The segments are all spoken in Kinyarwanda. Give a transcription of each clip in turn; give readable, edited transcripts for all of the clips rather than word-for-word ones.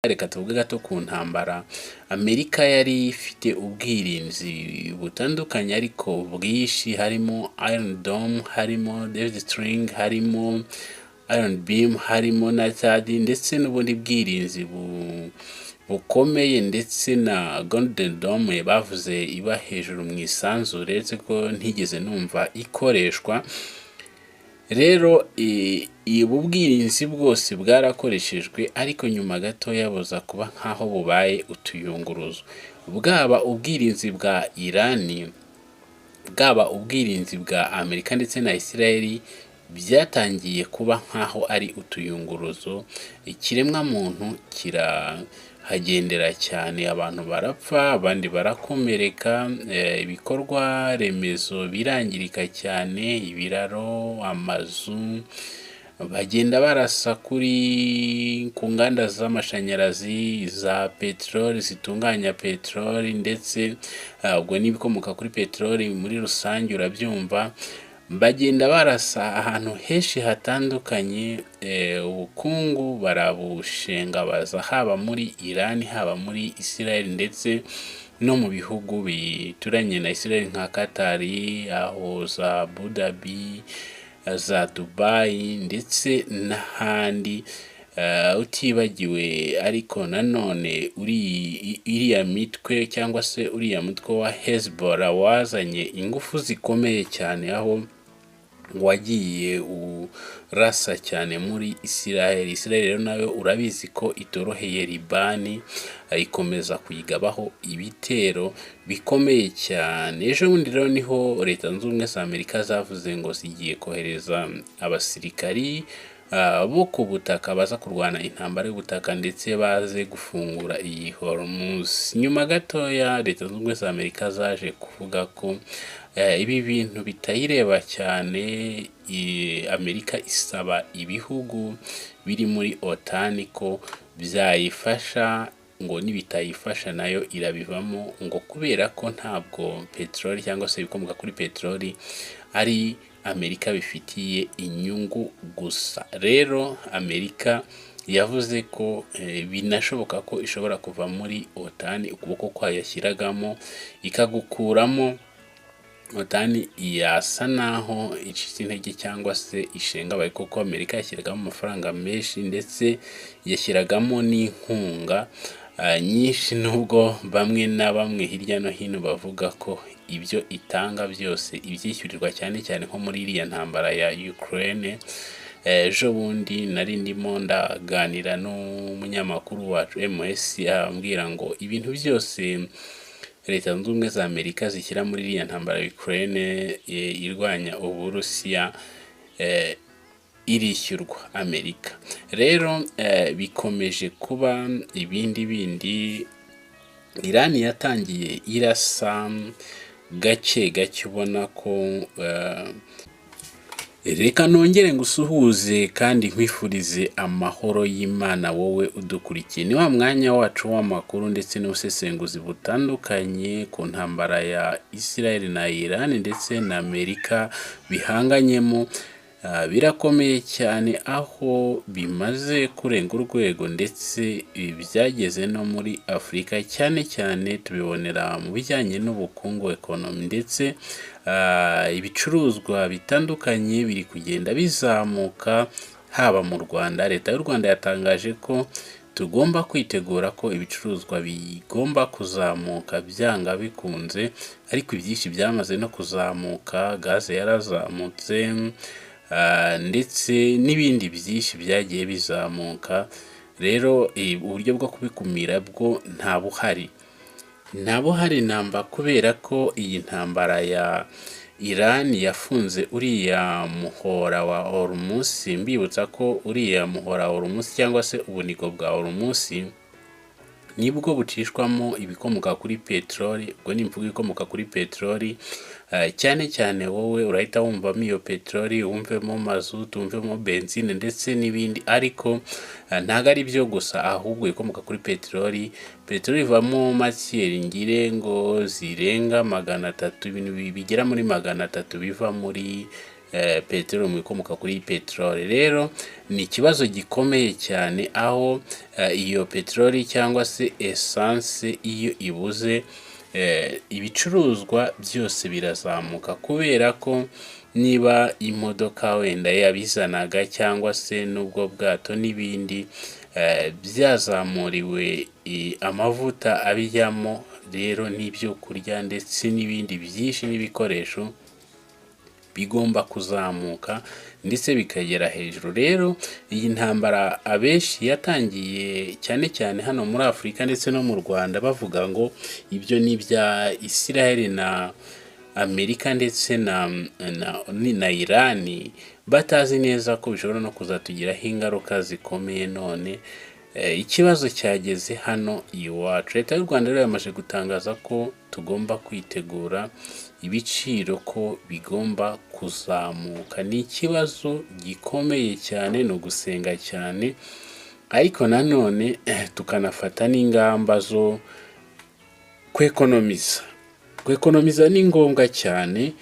Reka tuvuge gato ku ntambara. Amerika yari ifite ubwirinzi butandukanye ariko bwinshi, harimo Iron Dome, harimo David Sling, harimo Iron Beam, harimo na THAAD, ndetse n'ubundi bwirinzi bukomeye, ndetse na Golden Dome bavuze iba hejuru mu isanzure, uretse ko ntigeze numva ikoreshwa. Rero ubu bwirinzi bwose bwarakoreshejwe, ariko nyuma gatoya buza kuba nk'aho bubaye utuyunguruzo. Bwaba ubwirinzi bwa Irani, bwaba ubwirinzi bwa Amerika ndetse na Isirayeli, byatangiye kuba nk'aho ari utuyunguruzo. Ikiremwamuntu kirahagendera cyane, abantu barapfa, abandi barakomereka, ibikorwa remezo birangirika cyane, ibiraro, amazu. Bagenda barasa ku nganda z'amashanyarazi, za peteroli, zitunganya peteroli, ndetse ubwo n'ibikomoka kuri peteroli muri rusange urabyumva. Bagenda barasa ahantu henshi hatandukanye, ubukungu barabushengabaza, haba muri Irani, haba muri Israel, ndetse no mu bihugu bituranye na Israel nka Katari, aho za Abu Dhabi, za Dubai ndetse n'ahandi. Utibagiwe ariko nanone iriya mitwe cyangwa se uriya mutwe wa Hezbollah wazanye ingufu zikomeye cyane, aho wagiye urasa cyane muri Israel. Israel rero nayo urabizi ko itoroheye Libani, ikomeza kuyigabaho ibitero bikomeye cyane. Ejo bundi rero niho Leta Zunze Ubumwe za Amerika zavuze ngo zigiye kohereza abasirikari bo ku butaka baza kurwana intambara y'ubutaka, ndetse baze gufungura iyi Hormuz. Nyuma gatoya Leta Zunze Ubumwe za Amerika zaje kuvuga ko ibi bintu bitayireba cyane. Amerika isaba ibihugu biri muri OTAN ko byayifasha, ngo nibitayifasha nayo irabivamo, ngo kubera ko ntabwo peteroli cyangwa se ibikomoka kuri peteroli ari Amerika bifitiye inyungu gusa. Rero Amerika yavuze ko binashoboka ko ishobora kuva muri OTAN, ukuboko kwayo yashyiragamo ikagukuramo. OTAN yasa naho icitse intege cyangwa se ishengabaye, kuko Amerika yashyiragamo amafaranga menshi, ndetse yashyiragamo n'inkunga nyinshi, nubwo bamwe na bamwe hirya no hino bavuga ko ibyo itanga byose ibyishyurirwa, cyane cyane nko muri iriya ntambara ya Ukraine. Ejo bundi nari ndimo ndaganira n'umunyamakuru wacu MS, ambwira ngo ibintu byose Leta Zunze Ubumwe za Amerika zishyira muri iriya ntambara ya Ukraine irwanya Uburusiya irishyurwa Amerika. Rero bikomeje kuba ibindi bindi. Irani yatangiye irasa gake gake, ubona ko reka nongere ngusuhuze kandi nkwifurize amahoro y'Imana wowe udukurikiye. Ni wa mwanya wacu w'amakuru ndetse n'ubusesenguzi butandukanye ku ntambara ya Israel na Iran ndetse na Amerika bihanganyemo. Birakomeye cyane, aho bimaze kurenga urwego, ndetse byageze no muri Afurika. Cyane cyane tubibonera mu bijyanye n'ubukungu, economy, ndetse ibicuruzwa bitandukanye biri kugenda bizamuka, haba mu Rwanda. Leta y'u Rwanda yatangaje ko tugomba kwitegura ko ibicuruzwa bigomba kuzamuka byanga bikunze, ariko ibyinshi byamaze no kuzamuka. Gaze yarazamutse, ndetse n'ibindi byinshi byagiye bizamuka. Rero uburyo bwo kubikumira bwo nta buhari, nta buhari namba, kubera ko iyi ntambara ya Iran yafunze uriya muhora wa Hormuz. Mbibutsa ko uriya muhora wa Hormuz cyangwa se ubunigo bwa Hormuz nibwo bucishwamo ibikomoka kuri peteroli. Ubwo nimvuga ibikomoka kuri peteroli, cyane cyane wowe urahita wumvamo iyo peteroli, wumvemo mazutu, wumvemo benzine ndetse n'ibindi, ariko ntabwo ari byo gusa. Ahubwo ibikomoka kuri peteroli, peteroli ivamo matière ngire ngo zirenga 300, ibintu bigera muri 300 biva muri peteroli, mu bikomoka kuri peteroli. Rero ni ikibazo gikomeye cyane, aho iyo peteroli cyangwa se essence iyo ibuze, ibicuruzwa byose birazamuka, kubera ko niba imodoka wenda yabizanaga cyangwa se n'ubwo bwato n'ibindi byazamuriwe amavuta abijyamo, rero n'ibyo kurya ndetse n'ibindi byinshi n'ibikoresho bigomba kuzamuka ndetse bikagera hejuru. Rero iyi ntambara abenshi yatangiye cyane cyane hano muri Afurika ndetse no mu Rwanda, bavuga ngo ibyo ni ibya Israel na Amerika ndetse na Irani, batazi neza ko bishobora no kuzatugiraho ingaruka zikomeye. None ikibazo cyageze hano iwacu. Leta y'u Rwanda rero yamaze gutangaza ko tugomba kwitegura ibiciro ko bigomba kuzamuka. Ni ikibazo gikomeye cyane, ni ugusenga cyane, ariko nanone tukanafata n'ingamba zo kwekonomiza. Kwekonomiza ni ngombwa cyane,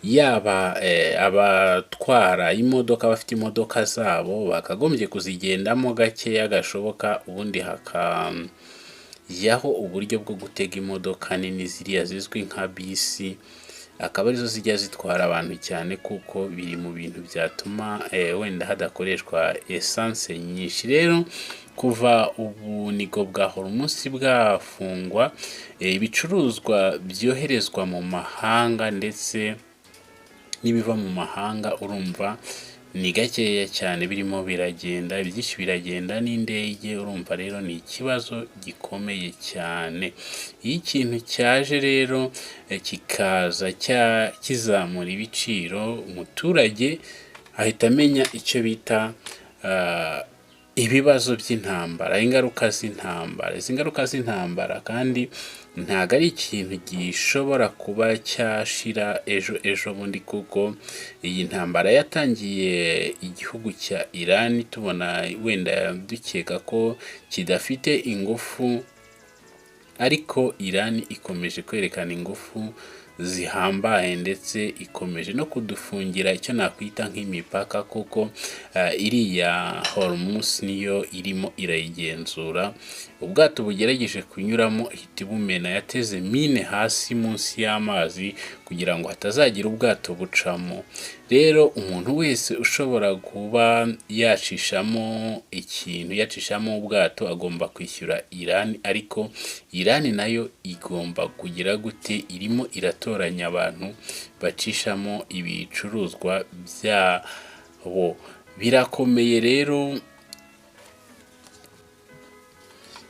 yaba abatwara imodoka bafite imodoka zabo bakagombye kuzigendamo gakeya gashoboka, ubundi hakajyaho uburyo bwo gutega imodoka nini ziriya zizwi nka bisi, akaba arizo zijya zitwara abantu cyane, kuko biri mu bintu byatuma wenda hadakoreshwa essence nyinshi. Rero kuva ubunigo bwa Hormuz bwafungwa, ibicuruzwa byoherezwa mu mahanga ndetse n'ibiva mu mahanga, urumva ni gakeya cyane birimo biragenda, ibyinshi biragenda n'indege. Urumva rero ni ikibazo gikomeye cyane. Iyo ikintu cyaje rero kikaza kizamura ibiciro, umuturage ahita amenya icyo bita ibibazo by'intambara, ingaruka z'intambara. Izi ngaruka z'intambara kandi ntabwo ari ikintu gishobora kuba cyashira ejo ejo bundi, kuko iyi ntambara yatangiye igihugu cya Iran tubona wenda dukeka ko kidafite ingufu, ariko Iran ikomeje kwerekana ingufu zihambaye, ndetse ikomeje no kudufungira icyo nakwita nk'imipaka, kuko iriya Hormuz niyo irimo irayigenzura. Ubwato bugerageje kunyuramo ihita ibumena, yateze mine hasi munsi y'amazi kugira ngo hatazagira ubwato bucamo. Rero umuntu wese ushobora kuba yacishamo ikintu, yacishamo ubwato, agomba kwishyura Iran. Ariko Iran nayo igomba kugira gute? Irimo iratoranya abantu bacishamo ibicuruzwa byabo. Birakomeye rero,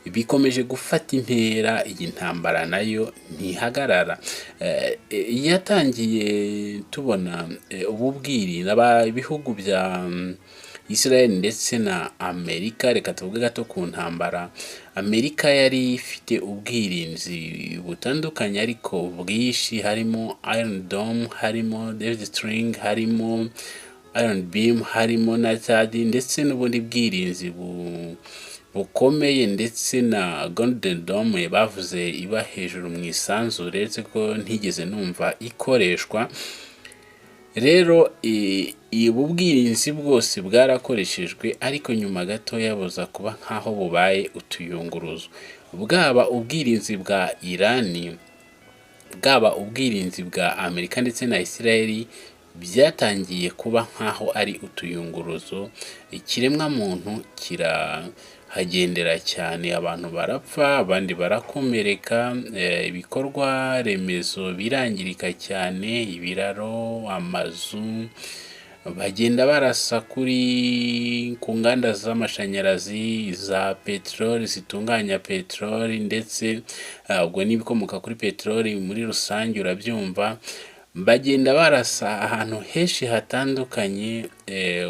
bikomeje gufata intera. Iyi ntambara nayo ntihagarara. Yatangiye tubona ubu bwirinzi ibihugu bya Israel ndetse na Amerika. Reka tuvuge gato ku ntambara. Amerika yari ifite ubwirinzi butandukanye ariko bwinshi, harimo Iron Dome, harimo David Sling, harimo Iron Beam, harimo na THAAD, ndetse n'ubundi bwirinzi bukomeye, ndetse na Golden Dome bavuze iba hejuru mu isanzure, uretse ko ntigeze numva ikoreshwa. Rero ubu bwirinzi bwose bwarakoreshejwe, ariko nyuma gatoya buza kuba nk'aho bubaye utuyunguruzo. Bwaba ubwirinzi bwa Irani, bwaba ubwirinzi bwa Amerika ndetse na Israel, byatangiye kuba nk'aho ari utuyunguruzo. Ikiremwamuntu kirahagendera cyane, abantu barapfa, abandi barakomereka, ibikorwa remezo birangirika cyane, ibiraro, amazu. Bagenda barasa kuri ku nganda z'amashanyarazi, za peteroli zitunganya peteroli, ndetse ubwo n'ibikomoka kuri peteroli muri rusange urabyumva. Bagenda barasa ahantu henshi hatandukanye,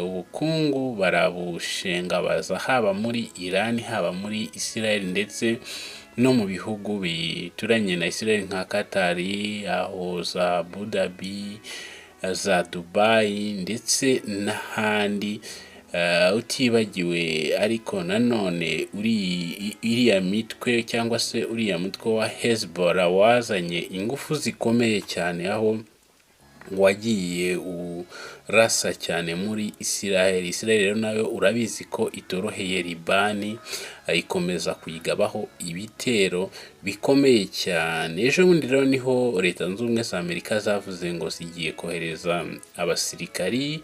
ubukungu barabushengabaza, haba muri Iran, haba muri Israel, ndetse no mu bihugu bituranye na Israel nka Katari, aho za Abu Dhabi, za Dubai ndetse n'ahandi, utibagiwe ariko nanone iriya mitwe cyangwa se uriya mutwe wa Hezbollah wazanye ingufu zikomeye cyane, aho Wagiye urasa cyane muri Isiraheli. Isiraheli rero nayo urabizi ko itoroheye Libani, ikomeza kuyigabaho ibitero bikomeye cyane. Ejo bundi rero niho Leta Zunze Ubumwe za Amerika zavuze ngo zigiye kohereza abasirikari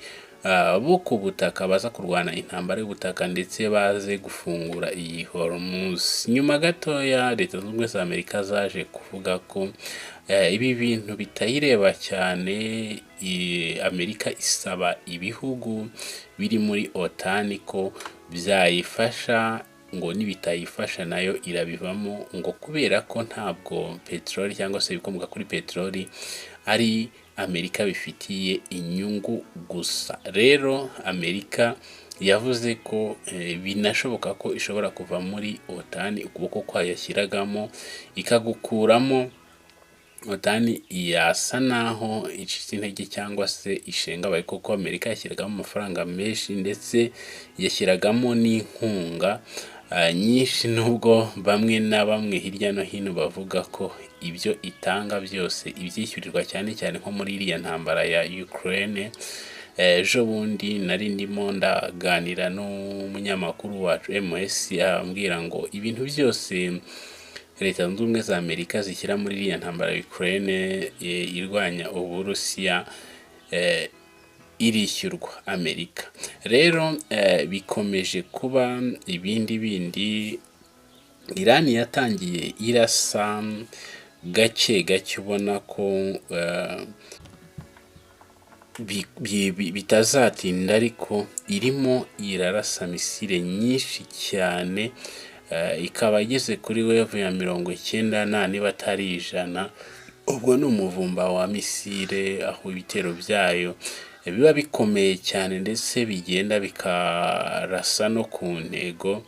bo ku butaka baza kurwana intambara y'ubutaka, ndetse baze gufungura iyi Hormuz. Nyuma gatoya Leta Zunze Ubumwe za Amerika zaje kuvuga ko ibi bintu bitayireba cyane. Amerika isaba ibihugu biri muri OTAN ko byayifasha, ngo nibitayifasha nayo irabivamo, ngo kubera ko ntabwo peteroli cyangwa se ibikomoka kuri peteroli ari Amerika bifitiye inyungu gusa. Rero Amerika yavuze ko binashoboka ko ishobora kuva muri OTAN, ukuboko kwayo yashyiragamo ikagukuramo. OTAN yasa naho icitse intege cyangwa se ishengabaye, kuko Amerika yashyiragamo amafaranga menshi ndetse yashyiragamo n'inkunga nyinshi, nubwo bamwe na bamwe hirya no hino bavuga ko ibyo itanga byose ibyishyurirwa, cyane cyane nko muri iriya ntambara ya Ukraine. Ejo bundi nari ndimo ndaganira n'umunyamakuru wacu MS, ambwira ngo ibintu byose Leta Zunze Ubumwe za Amerika zishyira muri iriya ntambara ya Ukraine irwanya Uburusiya irishyurwa Amerika. Rero bikomeje kuba ibindi bindi. Irani yatangiye irasa gake gake, ubona ko bitazatinda, ariko irimo irarasa misile nyinshi cyane, ikaba igeze kuri wave ya 90 na niba atari 100. Ubwo ni umuvumba wa misile, aho ibitero byayo biba bikomeye cyane ndetse bigenda bikarasa no ku ntego,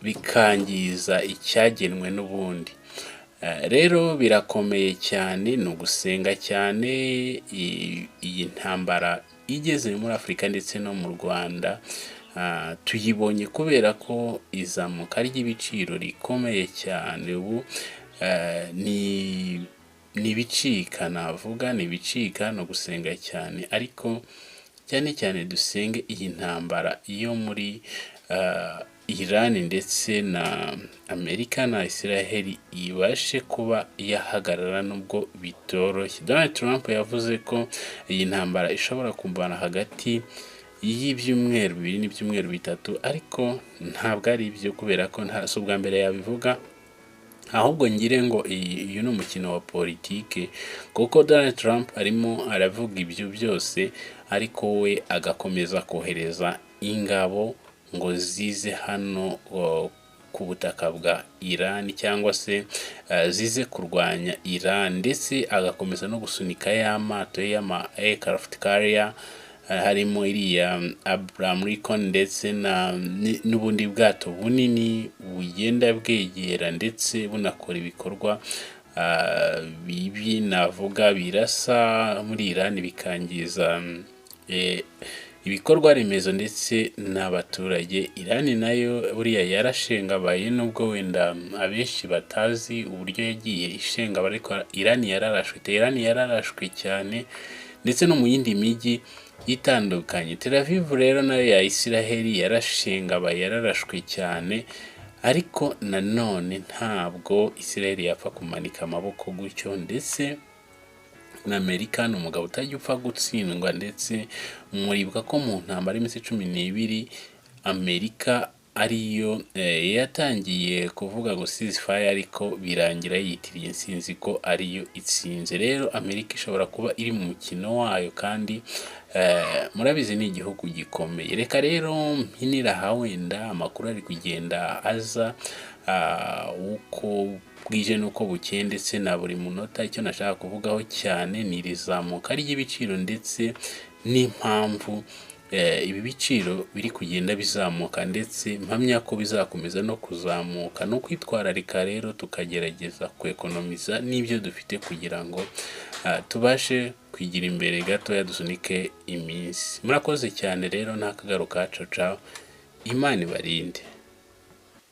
bikangiza icyagenwe n'ubundi. Rero birakomeye cyane, ni ugusenga cyane. Iyi ntambara igeze muri Afurika ndetse no mu Rwanda tuyibonye kubera ko izamuka ry'ibiciro rikomeye cyane. Ubu ni ibicika, navuga ni ibicika, ni ugusenga cyane, ariko cyane cyane dusenge iyi ntambara yo muri Iran ndetse na Amerika na Israel ibashe kuba yahagarara, nubwo bitoroshye. Donald Trump yavuze ko iyi ntambara ishobora kumvana hagati y'ibyumweru 2 n'ibyumweru 3, ariko ntabwo ari byo, kubera ko nta si ubwa mbere yabivuga. Ahubwo ngire ngo uyu ni umukino wa politike, kuko Donald Trump arimo aravuga ibyo byose, ariko we agakomeza kohereza ingabo ngo zize hano ku butaka bwa Iran cyangwa se zize kurwanya Iran, ndetse agakomeza no gusunika ya mato y'ama aircraft carrier, harimo iriya Abraham Lincoln ndetse n'ubundi bwato bunini bugenda bwegera ndetse bunakora ibikorwa bibi, navuga birasa muri Iran bikangiza ibikorwa remezo ndetse n'abaturage. Iran nayo buriya yarashengabaye, nubwo wenda abenshi batazi uburyo yagiye ishengaba, ariko Iran yararashwe, Iran yararashwe cyane ndetse no mu yindi mijyi itandukanye. Tel Aviv rero nayo ya Isiraheli yarashengabaye, yararashwe cyane, ariko nanone ntabwo Isiraheli yapfa kumanika amaboko gutyo. Ndetse na Amerika ni umugabo utajya upfa gutsindwa, ndetse muribuka ko mu ntambara y'iminsi 12 Amerika ariyo yatangiye kuvuga ngo ceasefire, ariko birangira yitiriye intsinzi ko ariyo itsinze. Rero Amerika ishobora kuba iri mu mukino wayo, kandi murabizi ni igihugu gikomeye. Reka rero mpinira aha, wenda amakuru ari kugenda aza uko bwije n'uko bukeye ndetse na buri munota. Icyo nashaka kuvugaho cyane ni iri zamuka ry'ibiciro ndetse n'impamvu ibi biciro biri kugenda bizamuka, ndetse mpamya ko bizakomeza no kuzamuka. No kwitwararika rero, tukagerageza kwekonomiza n'ibyo dufite kugira ngo tubashe kwigira imbere gatoya, dusunike iminsi. Murakoze cyane rero, ntakagaruka. Caca, Imana ibarinde.